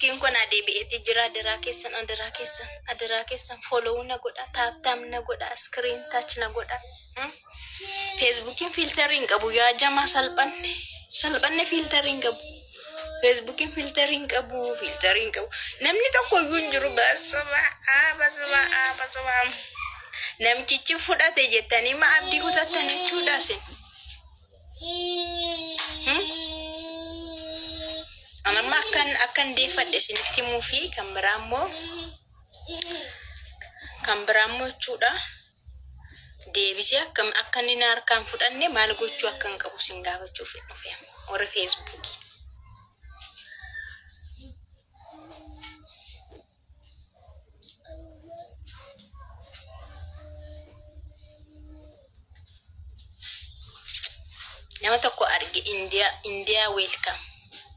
Feesbuukiin kun adeebi'eeti jira. Adaraa keessan, adaraa keessan, adaraa keessan, follow na godha, tap tap na godha, screen touch na godha. Feesbuukiin filterii hin qabu yaa jamaa, salphanne salphanne. Filterii hin qabu. Feesbuukiin filterii hin qabu, filterii hin qabu. Namni tokko iyyuu hin jiru. Basuma basuma basuma. Namtichi fudhate jettanii ma abdii kutattan jechuudha isin. Anamma akkan deeffadhe isinitti himuu fi kan biraa immoo jechuudha. Deebisee akkam akka inni na harkaan fudhanne maal gochuu akka hin qabu isin gaafachuuf hin dhufe warri Feesbuukii. Nama tokko arge, Indiyaa, Indiyaa, welcome,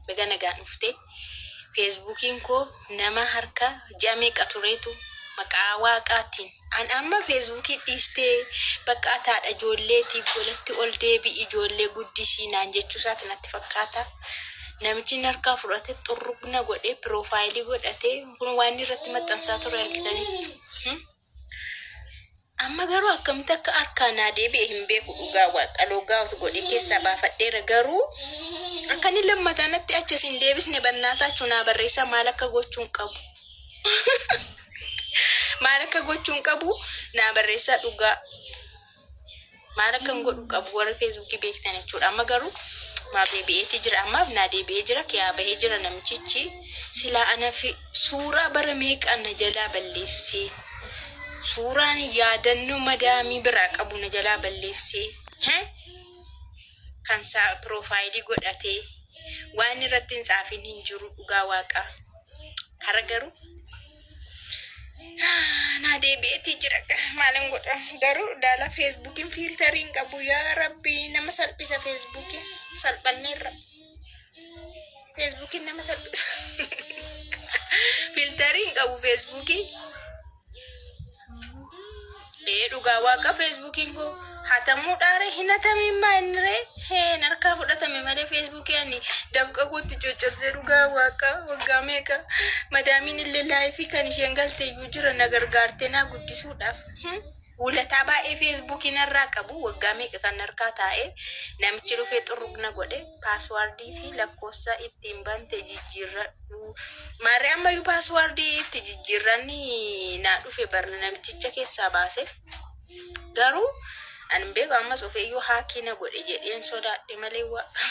baga nagaan dhufte. Feesbuukiin koo nama harka ji'a meeqa tureetu, maqaa waaqaatiin an amma Feesbuukii dhiistee bakka ataadha ijoolleetii golatti ol deebi'i, ijoollee guddisii naan jechuu isaati natti fakkaata. Namichi inni harkaa fudhate xurrugna godhee profile godhatee kun waan inni irratti maxxansaa ture argitaniittu. Amma garuu akkamitti akka harkaa naa deebi'e hin beeku. Dhugaa waaqa, logout godhee keessaa baafadheera, garuu akka inni lammataa natti achas hin deebisne bannaataachuu naa barreessaa. Maal akka gochuun qabu? Maal akka gochuun qabu naa barreessaa dhugaa. Maal akka hin godhu qabu warri Feesbuukii beektan jechuudha. Amma garuu naaf deebi'eeti jira. Ammaaf naa deebi'ee jira. Kiyaa bahee jira namichichi. Silaa ana fi suuraa bara meeqa na jalaa balleessee. Suuraan yaadannoo madaamii biraa qabu na jalaa balleessee. Kan saa profile godhatee waan irratti hin tsaafin hin jiru dhugaa waaqaa. Hara garuu naa deebi'eeti jira. Maalin godha garuu? Daala Feesbuukiin filterii hin qabu. Yaa rabbi, nama salphisa Feesbuukiin, salphanneerra. Feesbuukiin nama salphisa, filterii hin qabu Feesbuukiin. Ee, dhugaa waaqa, Feesbuukiin koo hatamuu dhaare. Hin hatamiin maa inni ree heen harkaa fudhatame malee. Feesbuukii ani dafqa kootti coccobsee, dhugaa waaqa, waggaa meeqa madaamiin illee live kan isheen galte iyyuu jira na gargaarte naa guddisuudhaaf. Wulataa baay'ee Feesbuukii narraa qabu, waggaa meeqa kan harkaa taa'e, namichi dhufee xurrugna godhe. Password fi lakkoofsa ittiin bante jijjiirradhu. Maarree, ammayyuu password itti jijjiirranni naa dhufe bar, namichicha keessaa baase. Garuu ani hin beeku, ammas ofeeyyuu hack na godhe jedheen sodaadhe malee.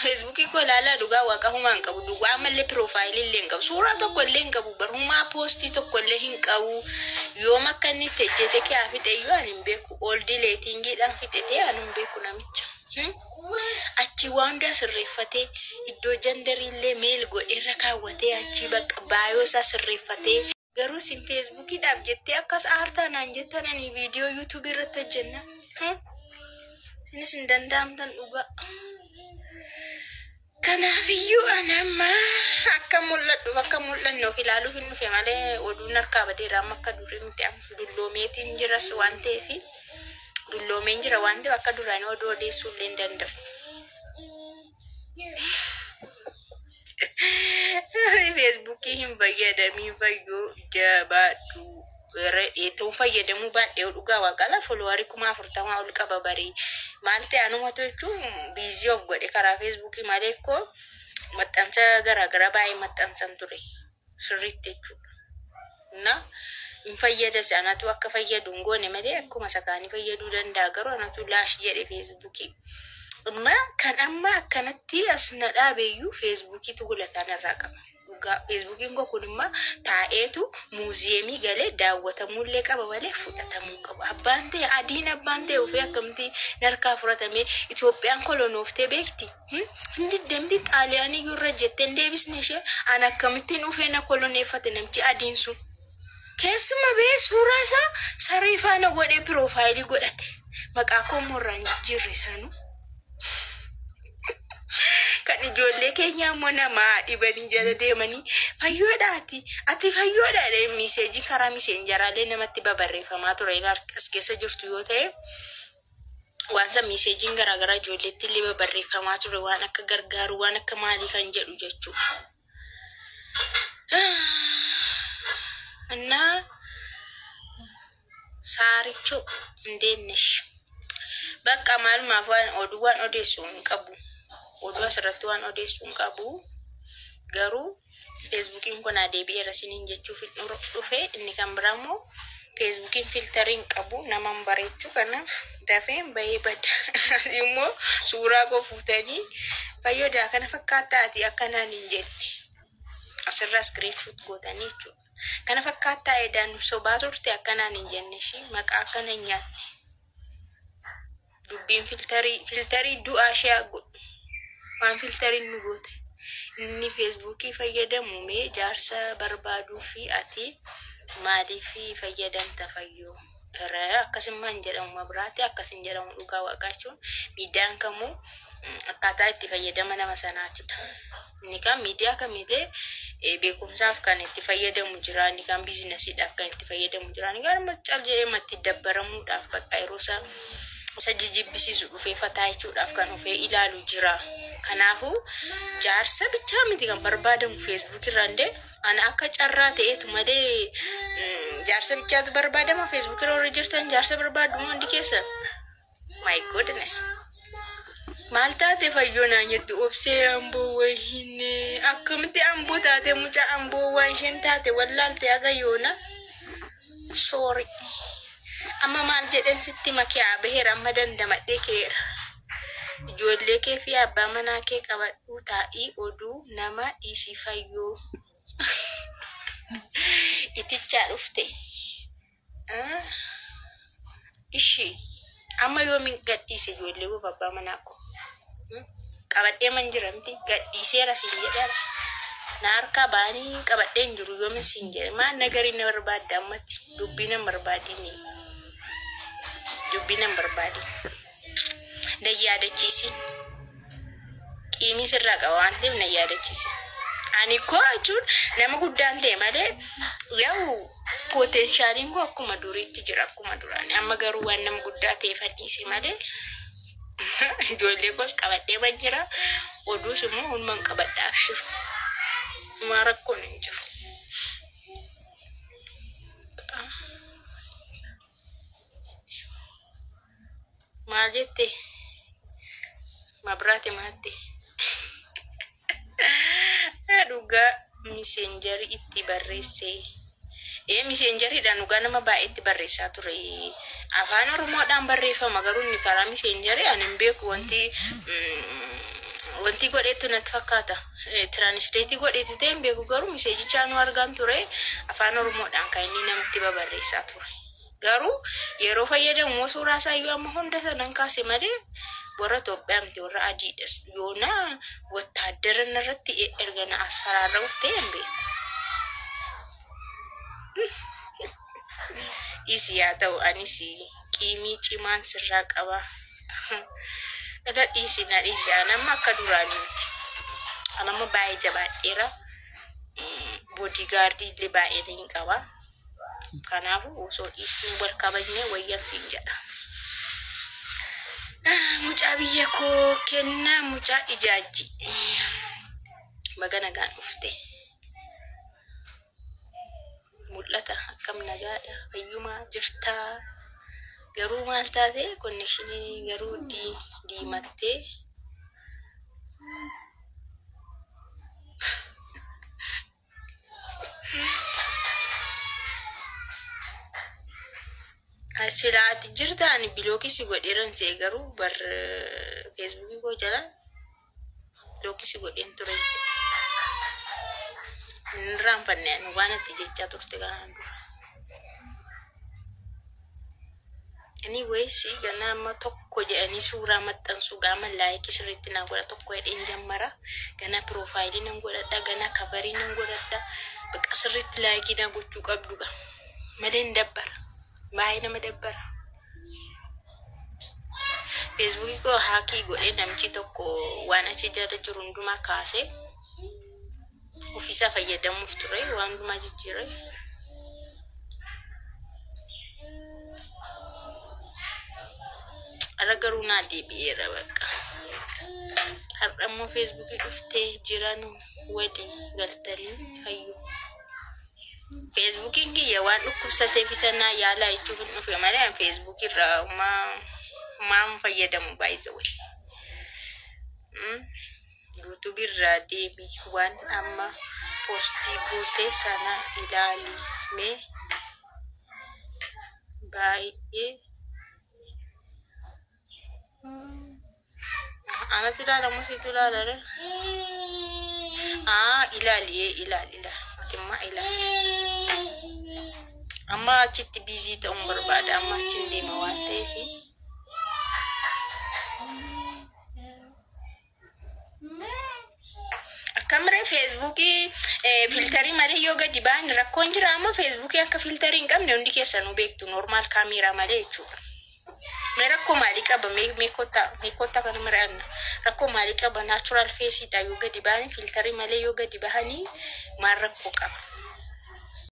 Feesbuukii koo ilaalaa, dhugaa waaqa, humaa hin qabu. Duwwaa ammallee profile illee hin qabu. Suuraa tokko illee hin qabu. Bar humaa post tokko illee hin qabu. Yoom akka inni itti ejjete kiyaa fixe iyyuu ani hin beeku. Old deletingiidhaan fixetee ani hin beeku namicha. Achi waan hundaa sirreeffatee, iddoo gender illee male godheerra kaawwatee, achi bakka bio isaa sirreeffatee. Garuu isin Feesbuukiidhaaf jettee akkas aartaa naan jettan, ani viidiyoo YouTubeii irratti hojjenna. Isinis hin danda'amtan dhugaa. Kanaafiyyuu ani amma akka mul'adhuuf akka mul'anne of ilaaluuf hin dhufe malee oduun harkaa badeera. Amma akka durii miti, amma dulloomeetiin jiras waan ta'eef, dulloomeen jira waan ta'eef, akka duraanii oduu odeessuu illee hin danda'u. Feesbuukii hin fayyadamii fayyoo, jabaadhu. Dheettoon fayyadamuu baadhee, dhugaa waaqala, follower 40,000 ol qaba barii. Maal ta'e, anumatu jechuun busy of godhe karaa Feesbuukii malee koo maxxansa garaagaraa baay'ee maxxansan ture sirriitti jechuudha. Na hin fayyadas, anatu akka fayyadu hin goone malee akkuma isa kaanii fayyaduu danda'a, garuu anatu laash jedhe Feesbuukii. Amma kan amma akkanatti as na dhaabeeyyuu Feesbuukiitu gulataa narraa qaba. Dhugaa, Feesbuukiin koo kun immoo taa'eetu museum galee daawwatamuullee qaba malee fudhatamuu qabu. Abbaan ta'e adiin abbaan ta'e ofii akkamitti narkaa fudhatamee? Itoophiyaan kolonooftee beekti. Hin diddemti, Xaaliyaanii iyyuu irra jettee hin deebisne ishee. An akkamittiin dhufee na koloneeffate namichi adiin sun? Keessuma bee suuraa isaa saree faana godhee profile godhate. Maqaa koo immoo irraan jijjiirre sanuu. Kan ijoollee keenyaa immoo namaa dhibanii jala deemanii fayyoodhaati. Ati fayyoodha jedhee message karaa Messengeraalee namatti babarreeffamaa ture as keessa jirtu yoo ta'e, waan san messageiin garaagaraa ijoolleetti illee babarreeffamaa ture, waan akka gargaaru, waan akka maalii kan jedhu jechuudha. Arichoo indeenish. Bakka maalumaaf waan oduu waan odeessu hin qabu. Oduu asirratti waan odeessu hin qabu. Garuu feesbuukiin kun deebi'eera isiniin jechuuf dhufe. Inni kan biraa immoo feesbuukiin filterii hin qabu, nama hin bareechu, kanaaf dafeen bahee bada. Immoo suuraa koo fuutanii fayyodaa kana fakkaataati akkanaan hin jenne. Asirraa screenshot gootanii jechuudha. Kana fakkaattaa edaan nu sobaa turte akkanaan hin jenne, ishii maqaa akkana hin nyaanne. Dubbiin filterii filterii du'aa ishee haa godhu. Waan filteriin nu goote. Inni feesbuukii fayyadamu mee jaarsa barbaaduu fi ati maaliif fayyadamta fayyoo? Akkasummaa hin jedhamu, biraatti akkas hin jedhamu. Dhugaa waaqaa jechuun miidiyaan kamuu akkaataa itti fayyadama nama sanaatidha. Inni kan miidiyaa kamiillee beekumsaaf kan itti fayyadamu jira, inni kan businessiidhaaf kan itti fayyadamu jira, inni kan immoo cal jedhee itti dabbaramuudhaaf bakka yeroo isaa isa jijibbisiisu dhufee fataa jechuudhaaf kan dhufee ilaalu jira. Kanaafuu jaarsa bichaa miti kan barbaadamu feesbuuk irraa illee. Ana akka carraa ta'eetu malee jaarsa bichaatu barbaadama feesbuuk irra? Warri jirtan jaarsa barbaadu hundi keessan. My goodness. Maal taate fayyoo naan jettu? Obsee amboo wayiin akkamitti amboo taate? Mucaa amboo waan isheen taate wallaalte haga yoona. Sorry. Amma maal jedhan sitti makee baheera, amma dandamadhee keera. Ijoollee kee fi abbaa manaa kee qabadhuu taa'ii oduu nama dhiisii fayyoo. Itichaa dhufte. Ishii amma yoomiin gadhiise ijoollee koo fi abbaa manaa koo? Qabadhee man jira miti, gadhiiseera siin jedheera. Na harkaa ba'anii qabadhee hin jiru yoomin siin jedhe? Maal nagarii na barbaadda ammatti? Dubbii nan barbaadini. Dubbii nan barbaadin. Na yaadachiisin. Qiimii sirraa qaba waan ta'eef na yaadachiisin. Ani koo jechuun nama guddaan ta'e malee yaa'u potentialiin koo akkuma duriitti jira, akkuma duraanii. Amma garuu waan nama guddaa ta'eef dhiise malee ijoollee koos qabadhee man jira. Oduus immoo hundumaan qabadha, abshiru. Maa rakkoon hin jiru. Maal jette? Mabiraate maatte? Dhugaa messengerii itti barreesse. Ee, messengeriidhaan dhugaa nama baay'eetti barreessaa ture. Afaan Oromoodhaan barreeffama, garuu inni karaa messengerii ani hin beeku, wanti godheetu natti fakkaata. Translate godheetu ta'e hin beeku, garuu messagichaa nu argaan ture, afaan Oromoodhaan kan inni namatti babarreessaa ture. Garuu yeroo fayyadamu suuraa isaayyuu amma hunda sanan kaase malee warra Itoophiyaa miti, warra adiidha. Yoona wattaaddara irratti erga na as faraarra'uuf ta'e hin beeku. Isi haa ta'u, anis qiimii cimaan sirraa qaba. Irra dhiisi, na dhiisi. Ani amma akka duraanii miti. Ani amma baay'ee jabaadheera. Bodyguardii illee baay'ee ni qaba. Kanaafuu osoo dhiisnee wal kabajnee wayyan siin jedha. Mucaa biyya koo kennaa mucaa ijaajji. Baga nagaan dhufte. Mul'ata, akkam nagaadha? Fayyumaa jirtaa? Garuu maal taate? Connectionii garuu diimattee. Sila ati jirta, ani blockii si godheeran see, garuu bar feesbuukii koo jala blockii si godheen turen see. Hin irraanfanne ani waan ati jechaa turte kanaan dura. Anyways, ganaa amma tokko jedhanii suuraa maxxansuu gaama likeii sirriitti naa godha, tokko jedheen jammara. Ganaa profileii nan godhadha, ganaa coverii nan godhadha. Bakka sirriitti likeii naa gochuu qabdu gaa. Malee hin dabbara. Baay'ee nama dabbara. Feesbuukii koo hackii godhee namichi tokko waan achi jala jiru hundumaa kaasee ofiisaa fayyadamuuf ture, waan hundumaa jijjiire. Har'a garuu naa deebi'eera bakka. Har'a immoo feesbuukii dhuftee jiran walii galtanii fayyu. Feesbuukiin kiyya waan dhukkubsateef isa naa yaalaa jechuuf hin dhufe malee an feesbuukii irraa maan fayyadamu baay'ee. Yuutuubii irraa deemi, waan amma poostii goote sana ilaali mee baay'ee. Anatu ilaala moo situ ilaala re? Aa, ilaali, ee, ilaali, ilaali. Atimmaa ilaali. Amma achitti busy ta'uun barbaada. Amma achiin deema waan ta'eef. Akkamiree feesbuukii filterii malee yoo gadi ba'an rakkoon jira? Amma feesbuukii akka filterii hin qabne hundi keessanuu beektu, normal kaameeraa malee jechuudha. Mee rakkoo maalii qaba? Mee kottaa, mee kottaa kana mari'anna. Rakkoo maalii qaba? Natural faceiidha yoo gadi ba'anii, filterii malee yoo gadi bahanii maal rakkoo qaba?